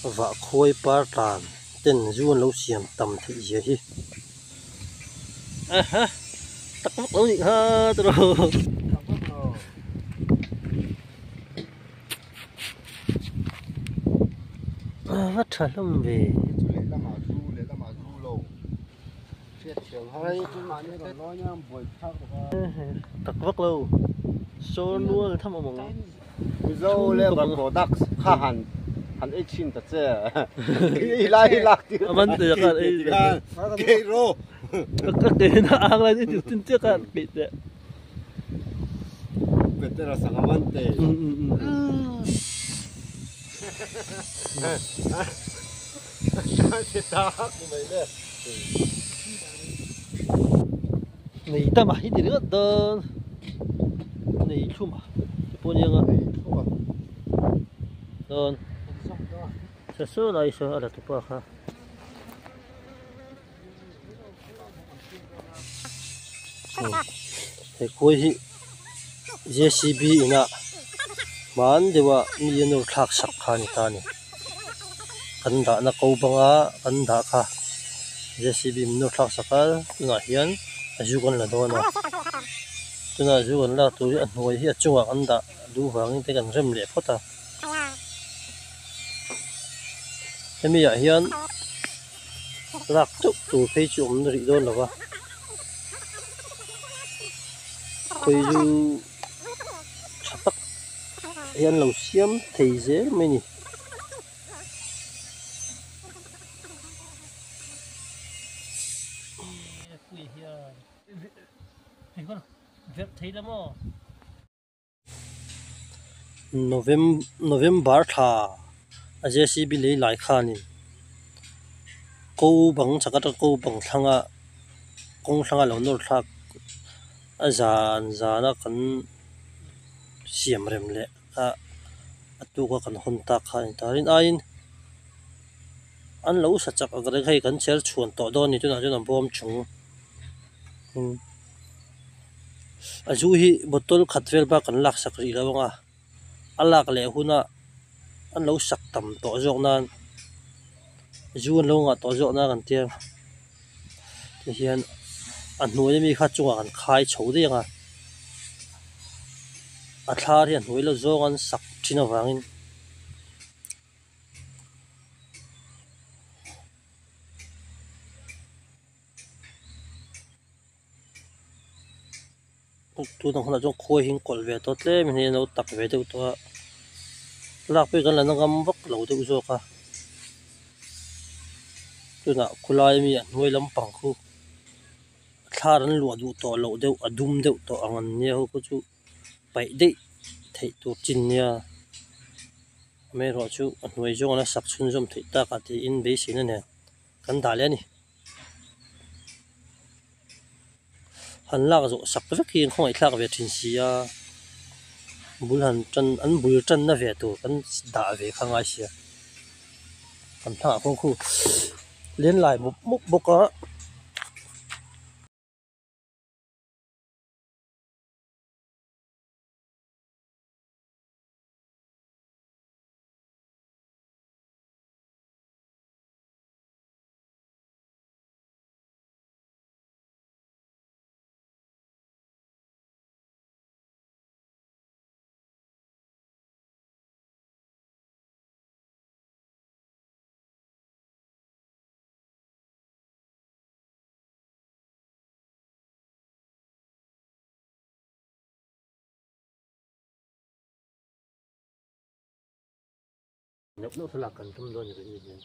Vahkhuai par tlan ten zu an lo siam tam theih zia hi. Aha tak vak lo nih kha tiraw. A va tha hlawm ve. Tak vak lo sawr nual tham awm ang. Mizo Labour Products kha han han ei thin ta che i lai hi lak tir Aman te khan ei ke ro ka ke na ang lai ti tin che khan pe te Petera sangaman te Nei tam a hi ti ringawt dawn nei thlum a te pawh nia nga dawn sa saw lai saw a la tupa kha. He khuai hi J_C_B inah hman deuha mi a nawr thlak sak kha a ni ta a ni. Kan dahna ko banga kan dah kha J_C_B min nawr thlak sak a tunah hian a zu kan la dawn a tunah zu kan lak tur hi a hnuai hi a chungah kan dah duh vangin te kan rem leh phawt a hemi ah hian. Lak teuh tur phei chu awm rih dawn lo va, khawi chu tha tak hian lo siam thei zel mai a ni. November thla a JCB lei lai khanin ko bang chak atanga ko bang thlanga kawng thlanga lo nawr thlak a zan zana kan siam rem leh a a tuka kan hawn tak kha a ni ta rin aiin an lo sa chak ang reng hei kan chher chhuan tawh dawn a ni tunah chuan a bawm chung. A zu hi bottle khat vel bak kan lak sak rih lo ang a a lak leh huna an lo sak tam tawh zawk nan zu an lo ngah tawh zawk nan kan tia tihian a hnuai ami kha chungah kan khai chho daih ang a a thlar hi a hnuai la zawng an sak thin avangin. Tun ang hunah chuan khuai hi an kawlh ve tawh tlem in hei an lo tak ve deuh tawh a lak pawh hi kan la na ngam vak lo deuh zawk a tunah khawlai ami a hnuai lampang khu thlar an luah duh tawh loh deuh a dum deuh tawh ang an nia ho khu chu paih daih theih tur chin nia amaherawhchu a hnuai zawng an la sak chhunzawm theih tak ah tiin beiseina nen kan dah leh a ni. Han lak zawh sak vek hi an khawngaih thlak ve thin si a, bul han tan an bul tanna ve tur kan dah ve kha ngai sia, kan hnangah kawng khu len lai mup mup bawk a. Neuh neuh thlalak kan tum dawn a ni rin hian.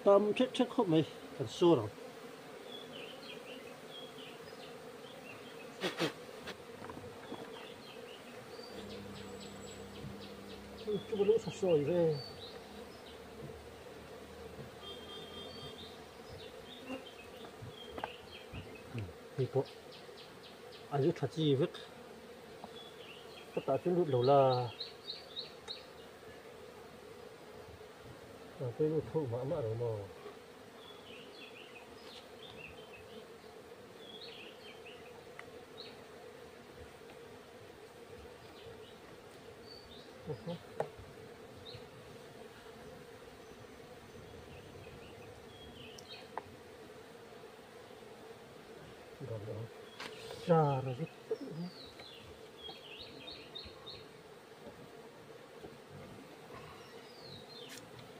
Tam ṭhek ṭhek khawp mai kan sawr ang. Chu ka lu tha sawi ve. Hei pawh a zu tha chi vek ka tah chu lut lo la. A lut tho mah mah lo maw.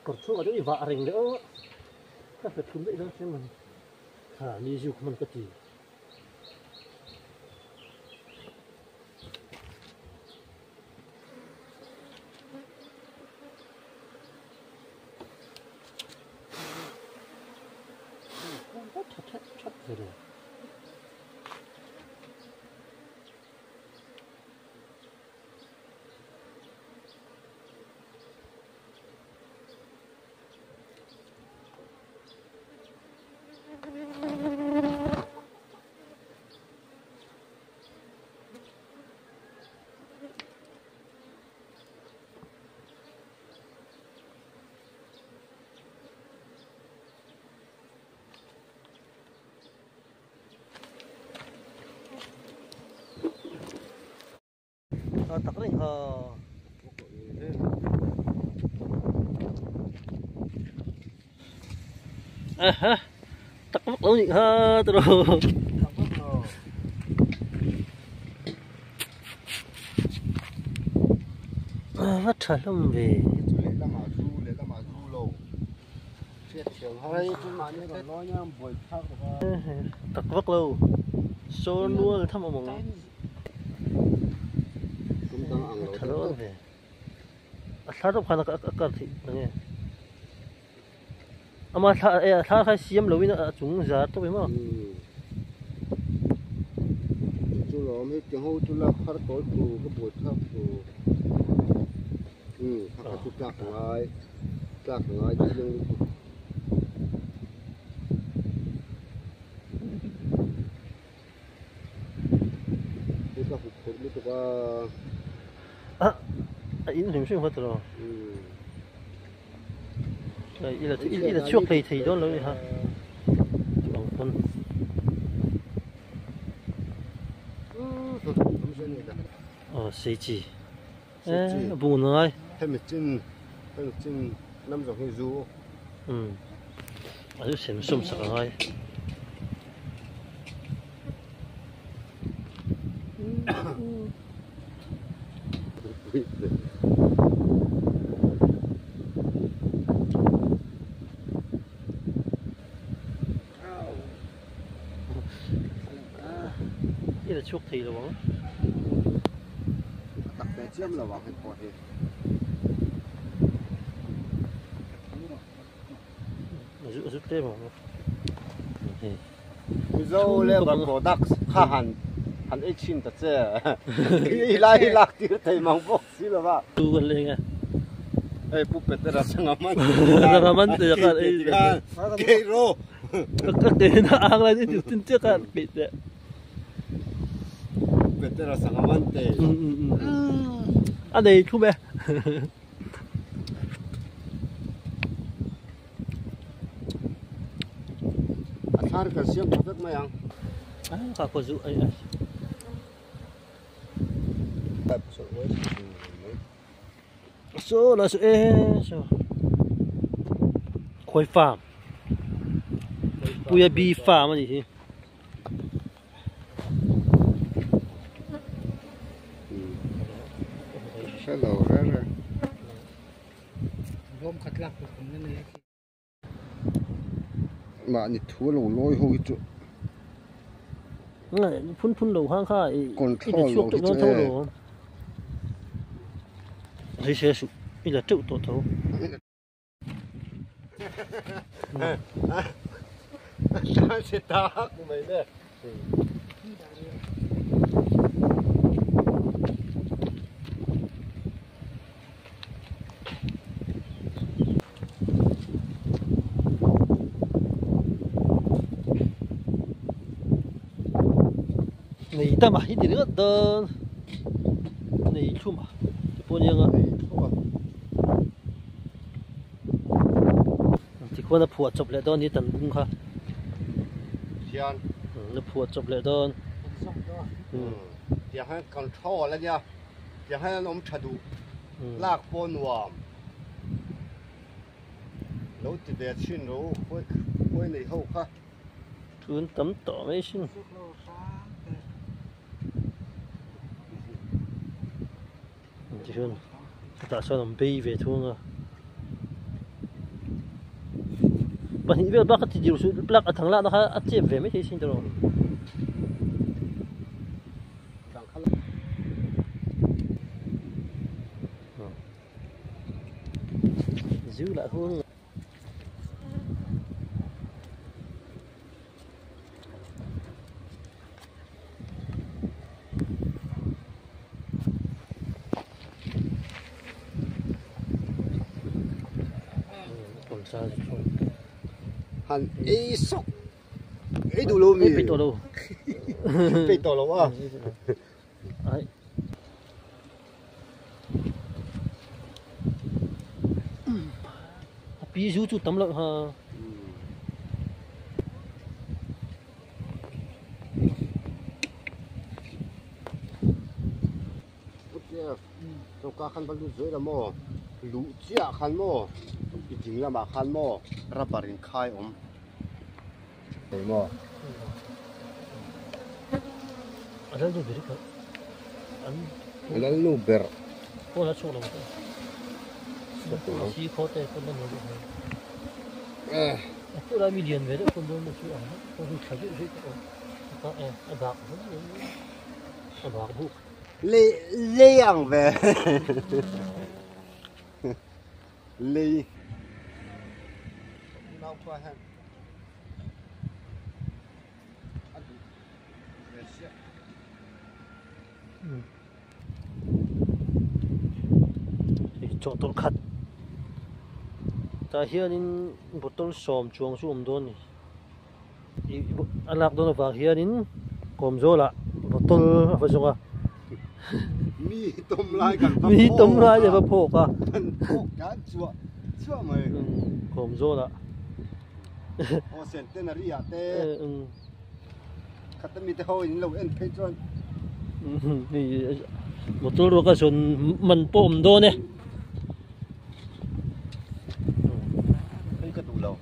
Kawr chhungah chuan i vah reng leh aw ka hre thum daih dawn chiang a ni kha ni zuk hman ka ti. Tak reng ha. Aha. Tak vak lo ni ha tro. Va tha hlawm ve. Tak vak lo. Saw nual tham awm ang. Tha lo ve. A thla rawp khan a kar theih nange. Ama thla thla kha siam lo in a chung zar tawp em aw. Chu lawm hei ti ho chu lak har tawl thu ka buai thlak thu. Kha kha chu tlak ngai tlak ngai chiang lutuk. Hei ka hup phurh lutuk a. A in hrim hrim kha tawh lo. I la chhuak thei thei dawn lo ni ha. Chu ang pawn. Aw sei chi. A bung ngai. Hemi chin hemi chin lam zawng hi zu. A zu sem sawm sak angai. I la chhuak thei lo ang. A tak ve chiam lo ang hei pawh hi. A zut tlem ang. Mizo Labour Products kha han han ei thin ta che. I lai hi lak tir thei mang bawk si lo va. Tu kan leng e. Hei Pu Petera sanga man. Sanga man te khan ei. Kei ro. Ka ke na ang lai ni tin che khan pe te. Petera sanga man te. A nei thum e. A thar kan siam tha vek mai ang. Ka ko zu ai. So la so e so. Khoi farm. Puia bee farm ani hi. Hello rara. Bom khatlak kum na nei. Ma ni thu lo loi ho hi chu. Phun phun lo hang kha i Control chuak lo teuh hi dawn chu tho e. lo. Hei se su i la teuh tawh tho. Chhe tak mai le. Nei tam a hi ti ringawt dawn nei thlum a ti pawh nia nga tikhuan a phuah chawp leh dawn ni tan bung kha hian a phuah chawp leh dawn tiang hian control a nia tiang hian an awm tha duh lak pawh nuam lo ti ve chhin ro khawi nei ho kha. Tun tam tawh mai sin. Tichuan chutah chuan an bei ve thung a. Pahnih vel bak a ti deuh chu plug a thang lakna kha a chep ve maithei sin tawh lo. Zu lah hung. Han ei sawk ei duh lo mi ei tawh lo ei tawh lo a ai A pi zu chu tam loh ha. Choka khan va lut zuai la maw luh chiah khan maw i ding lamah khan maw rubber in khai awm thei maw. A lalnu ber kha an a lalnu ber pawn a chhuak lo maw si khaw te pawn a nuam eh a tu lai mi lian ve deuh pawn dawn na chu ang pawn hi tha deuh deuh tawh a e a bak a bak buk le le ang ve le nau khua hian a duh ve chiah. Chawhtawlh khat tah hianin bottle sawm chuang chu awm dawn a ni a lak dawn avang hianin kawm zawlah bottle a va zawng a mi tawm lai kan va mi tawm lai a va phawk a kan phawk kan chhuah chhuah mai kawm zawlah aw centenary ah te Khat ami te ho in lo en phei chuan. Motor ruak a zawn man pawh awm dawn e. Hei ka duh lo.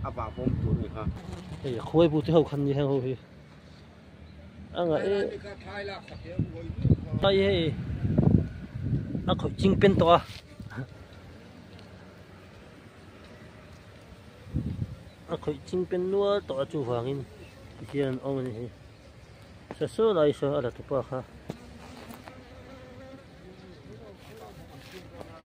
A vang pawm tur ni kha. Hei khuai bu te ho khan ni heng ho hi. Anga e. Thai hei a khawih ching pen tawh a. A khawih ching pen nual tawh a chuvangin tihian an awm a ni hi. Sa saw lai saw a la tupa kha.